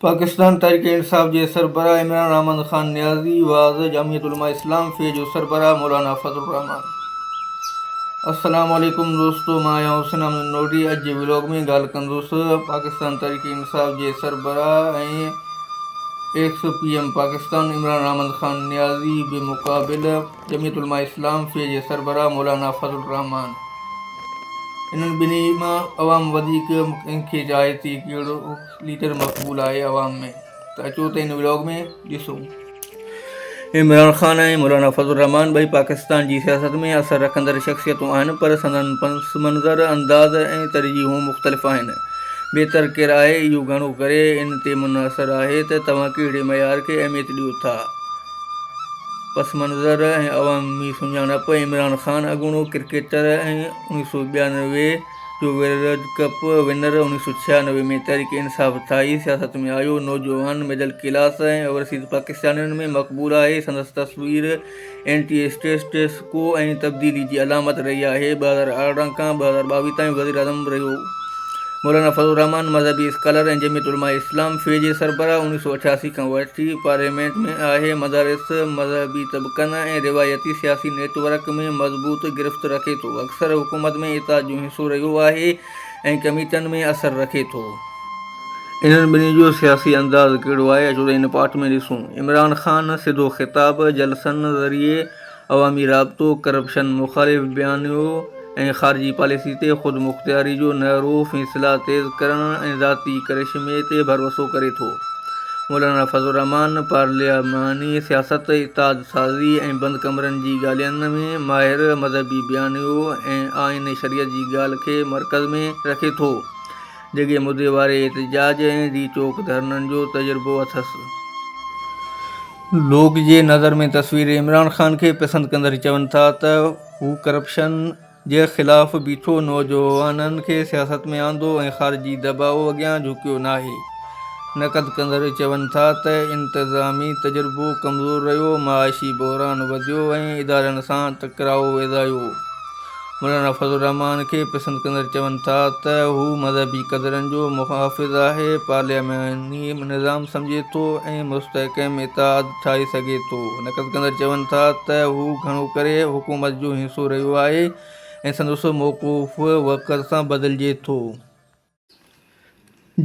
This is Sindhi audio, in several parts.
پاڪستان تحريڪ انصاف جي سربراهه عمران احمد خان نيازي واعظ جمعيت علماء اسلام في جو سربراهه مولانا فضل الرحمان. السلام عليڪم دوستو مان آهيان حسين احمد نوڊي اڄ جي ولاگ ۾ ڳالهه ڪندس پاڪستان تحريڪ انصاف جي سربراهه ۽ ex P M Pakistan Imran Ahmed Khan Niazi بمقابل Jamiat Ulema Islam في جي سربراهه مولانا فضل الرحمان انهن ٻنهي مان عوام وڌيڪ ڪنهن کي چاهي ٿي ڪهڙو ليڊر مقبول آهي عوام ۾ ته اچو ته هن ولاگ ۾ ڏسون. عمران خان ۽ مولانا فضل الرحمان ٻئي پاڪستان جي سياست ۾ اثر رکندڙ شخصيتون آهن پر سندن پس منظر، انداز ۽ ترجيحون مختلف آهن. بهتر ڪير آهي اهو گهڻو ڪري ان تي منحصر آهي ته توهان ڪهڙي معيار کي اهميت ڏيو ٿا. پس منظر ۽ عوامي سڃاڻپ، عمران خان اڳوڻو ڪرڪيٽر ۽ 1992 جو world cup winner 1996 ۾ Tehreek Insaf ٺاهي سياست ۾ آيو. نوجوان، مڊل ڪلاس ۽ اوورسيز پاڪستانين ۾ مقبول آهي. سندس تصوير اينٽي اسٽيٽس ڪو ۽ تبديلي جي علامت رهي آهي. 2018 کان 2022 تائين وزيراعظم رهيو. مولانا فضل الرحمان مذهبي اسڪالر ۽ جمعيت علماء اسلام في جي سربراهه 1988 کان وٺي پارليامينٽ ۾ آهي. مدارس، مذهبي طبقن ۽ روايتي سياسي نيٽ ورڪ ۾ مضبوط گرفت رکي ٿو. اڪثر حڪومت ۾ اتحاد جو حصو رهيو آهي ۽ ڪميٽن ۾ اثر رکي ٿو. انهن ٻنهي جو سياسي انداز ڪهڙو آهي اچو ته ان پارٽ ۾ ڏسون. عمران خان سڌو خطاب، جلسن ذريعي عوامي رابطو، ڪرپشن مخالف بيانيو ۽ خارجي پاليسي تي خودمختياري جو نعرو، فيصلا تيز ڪرڻ ۽ ذاتي ڪرشمي تي ڀروسو ڪري ٿو. مولانا فضل الرحمان پارلياماني سياست، اتحاد سازي ۽ بند ڪمرن جي ڳالهين ۾ ماهر مذهبي بيانيو ۽ آئين شريعت جي ڳالهه کي مرڪز ۾ رکي ٿو. جڳي مدي واري احتجاج ۽ ڊي چوڪ ڌرڻن جو تجربو اٿس. لوڪ جي نظر ۾ تصوير عمران خان کي پسند ڪندڙ چون ٿا ته هو ڪرپشن جي خلاف بيٺو، نوجوانن کي سياست ۾ آندو ۽ خارجي دٻاء اڳيان جهڪيو ناهي. نقد ڪندڙ چون ٿا ته انتظامي تجربو ڪمزور رهيو، معاشي بحران وڌيو ۽ ادارن سان ٽڪراء وڌايو. مولانا فضل الرحمان کي پسند ڪندڙ چون ٿا ته هو مذهبي قدرن جو محافظ آهي، پارلياماني نظام سمجهي ٿو ۽ مستحڪم اتحاد ٺاهي سگهي ٿو. نقد ڪندڙ چون ٿا ته هو گهڻو ڪري حڪومت جو حصو رهيو آهي ۽ سندس موقف وقت سان بدلجي ٿو.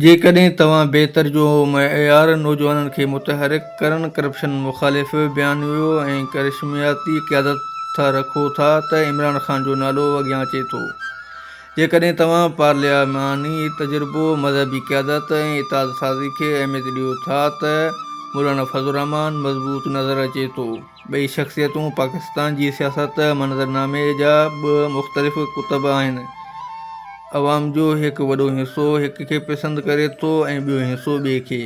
جيڪڏهن توهان بهتر جو معيار، نوجوانن کي متحرڪ ڪرڻ، ڪرپشن مخالف بيانيو ۽ ڪرشمياتي قيادت ٿا رکو ٿا ته عمران خان جو نالو اڳيان اچي ٿو. جيڪڏهن توهان پارلياماني تجربو، مذهبي قيادت ۽ اتحاد سازي کي اهميت ڏيو ٿا ته مولانا فضل الرحمان مضبوط نظر اچي ٿو. ٻئي شخصيتون پاڪستان جي سياست منظرنامي جا ٻه مختلف قطب آهن. عوام جو هڪ وڏو حصو هڪ کي پسند ڪري ٿو ۽ ٻيو حصو ٻئي کي.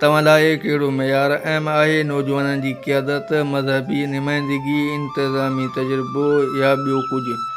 توهان لاء ڪهڙو معيار اهم آهي، نوجوانن جي قيادت، مذهبي نمائندگي، انتظامي تجربو يا ٻيو ڪجهه؟